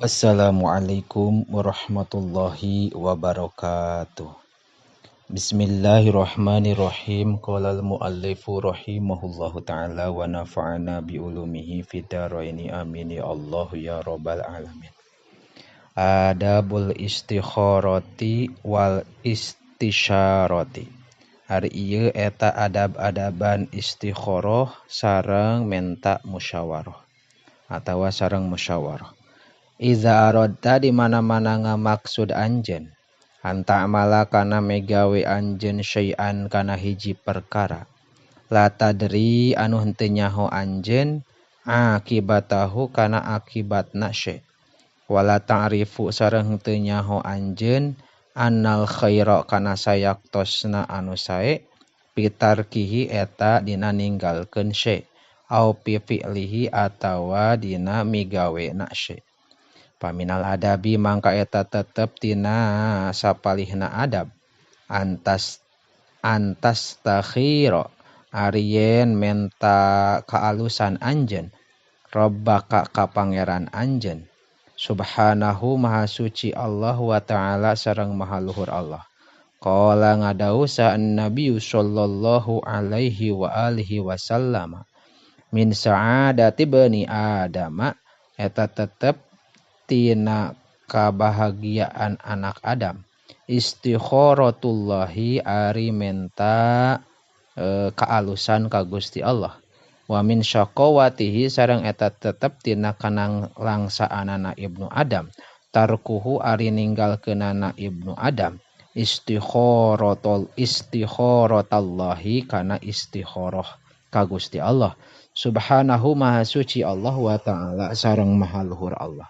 Assalamualaikum warahmatullahi wabarakatuh. Bismillahirrahmanirrahim. Qala al-muallifu rahimahullahu ta'ala wa nafa'ana bi ulumihi fid dharaini amin ya Allah ya rabbal alamin. Adabul istikharati wal istisyarati. Ari ieu eta adab-adaban istikharah sareng menta musyawarah atawa sareng musyawarah. Iza aradta di mana-mana ngamaksud anjeun anta amala kana megawe anjeun syai'an kana hiji perkara la tadri anu henteu nyaho anjeun akibatahu kana akibatna syai' wala ta'rifu sareng henteu nyaho anjeun annal khaira kana sayaktosna anu sae pitarkihi eta dina ninggalkeun syai' au pi fi'lihi atawa dina migawena syai'. Paminal adabi mangka eta tetep tina sapalihna adab antas antastakhira ari yen menta kaalusan anjeun rabbaka ka pangeran anjeun subhanahu maha suci Allah wa ta'ala sareng maha luhur Allah. Qala ngadawuh saha Nabi sallallahu alaihi wa alihi wasallam min sa'adati bani adama eta tetep tina kabahagiaan anak Adam istikharatullahi ari menta kaalusan ka Gusti Allah wa min syaqawatihi sareng eta tetep tina kanang langsaanana Ibnu Adam tarkuhu ari ninggalkeunana Ibnu Adam istikharatallahi kana istikharah ka Gusti Allah subhanahu maha suci Allah wa ta'ala sareng maha luhur Allah.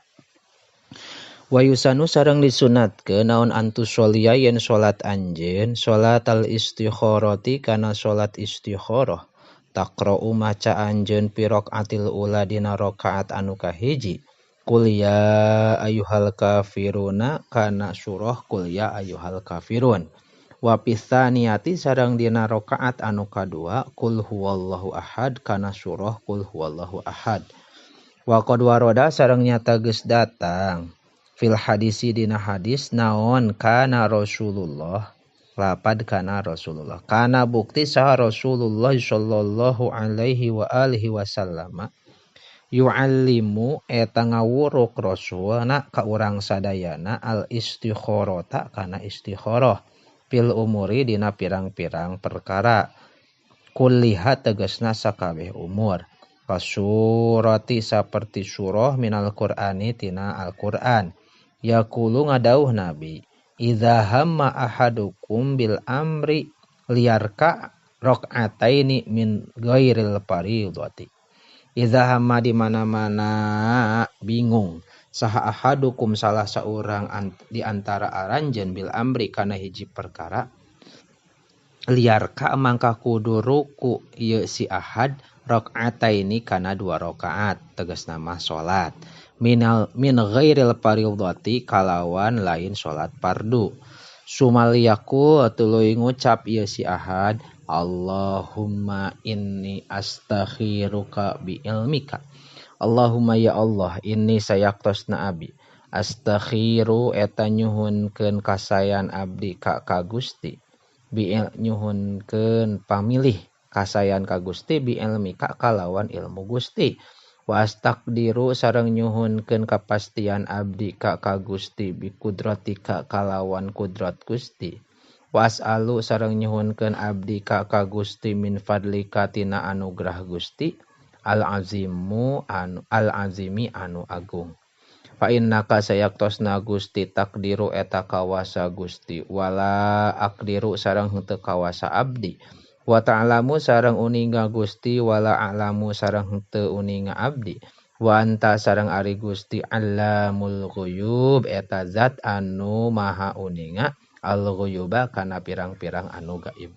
Wa yusanu sareng disunatkeun naon antusholliya yen salat anjeun salatal istikharati kana salat istikharah taqra'u maca anjeun fi rakaatil ula dina rakaat anu kahiji qul ya ayyuhal kafiruna kana surah qul ya ayyuhal kafirun wa fi tsaniyati sareng dina rakaat anu kadua qul huwallahu ahad kana surah qul huwallahu ahad wa qad warada sareng nyata geus datang fil hadisi dina hadis naon kana Rasulullah lapad kana Rasulullah kana bukti saha Rasulullah sallallahu alaihi wa alihi wasallam yu'allimu eta ngawuruk rasulna ka urang sadayana al istikharata kana istikharah fil umuri dina pirang-pirang perkara kulliha tegasna sakabeh umur kasurati saperti surah minal Qur'ani tina Al-Qur'an yaqulu ngadauh Nabi idza hamma ahadukum bil amri liyarka rakaataini min ghairil fardhati idza hamma di mana-mana bingung saha ahadukum salah saurang di antara aranjeun bil amri kana hiji perkara liyarka mangka kudu ruku ieu si ahad rakaataini kana dua rakaat tegasna mah salat min ghairil fardhati kalawan lain salat fardu sumaliyaku tuluy ngucap ieu si ahad Allahumma inni astakhiruka bi ilmika Allahumma ya Allah inni sayaktosna abdi astakhiru eta nyuhunkeun kasayan abdi ka Gusti bi nyuhunkeun pamilih kasayan ka Gusti bi ilmika kalawan ilmu Gusti wa astaqdiru sareng nyuhunkeun kapastian abdi ka Gusti bi kudratika kalawan kudrat Gusti wa as'alu sareng nyuhunkeun abdi ka Gusti min fadlika tina anugerah Gusti al azimu anu al azimi anu agung fa innaka sayaktosna Gusti takdiru eta kawasa Gusti wala aqdiru sareng henteu kawasa abdi wa ta'lamu sareng uninga Gusti wala a'lamu sareng henteu uninga abdi wa anta sareng ari Gusti allamul ghuyub eta zat anu maha uninga al ghuyuba kana pirang-pirang anu gaib.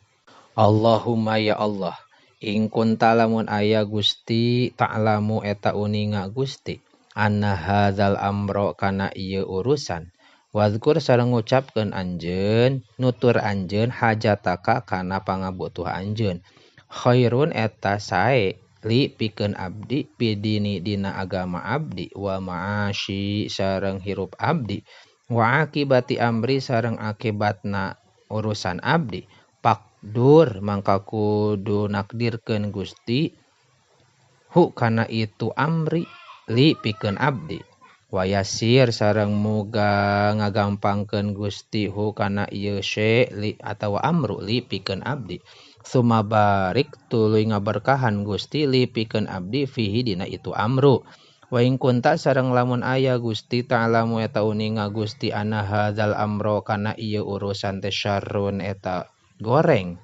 Allahumma ya Allah in kunta lamun aya Gusti ta'lamu eta uninga Gusti anna hadzal amra kana ieu urusan wadhkur sareng ngucapkeun anjeun nutur anjeun hajataka kana pangabutuh anjeun khairun eta sae li pikeun abdi pidini dina agama abdi wa ma'asyi sareng hirup abdi wa akibati amri sareng akibatna urusan abdi pakdur mangka kudu nakdirkeun Gusti hu kana itu amri li pikeun abdi wayasir sareng muga ngagampangkeun Gusti hu kana ieu syai li atawa amru li pikeun abdi sumabarik tuluy ngaberkahan Gusti li pikeun abdi fihi dina itu amru wa in kunta sareng lamun aya Gusti ta'lamu eta uninga Gusti anna hadzal amro kana ieu urusan teh syarrun eta goreng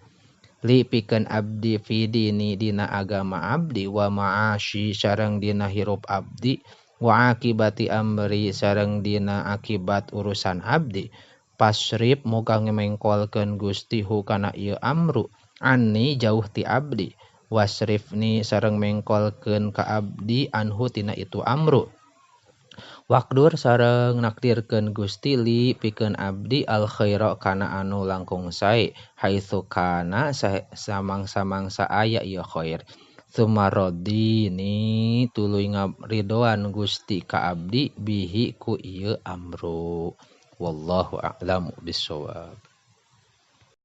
li pikeun abdi fi dini dina agama abdi wa ma'asyi sareng dina hirup abdi wa akibati amri sareng dina akibat urusan abdi pasrif muga ngemengkolkeun Gusti hu kana ieu amru anni jauh ti abdi wasrifni sareng mengkolkeun ka abdi anhu tina itu amru waqdur sareng nakdirkeun Gusti li pikeun abdi al khaira kana anu langkung sae haitsu kana samangsa-mangsa aya ieu khair sumarodini tuluy ngaridoan Gusti ka abdi bihi ku ieu amru wallahu a'lamu bissawab.